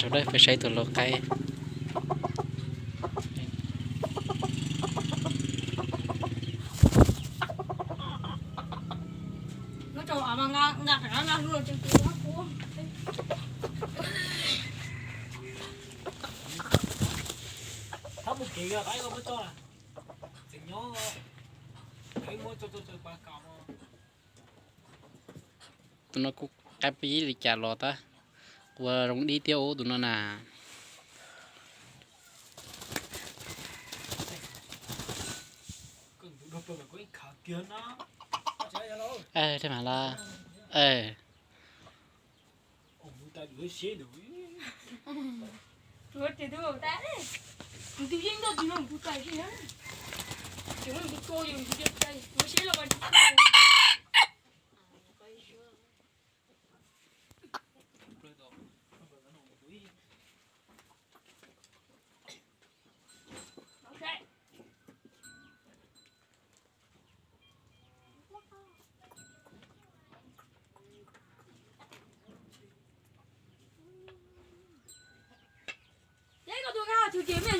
Peb saib tus lau qaib. Tus no kuj qaib pib li cas los tab, ua zoo dib thiab ub tus no na. Tej mas la. Ces koj tus koj tus ces me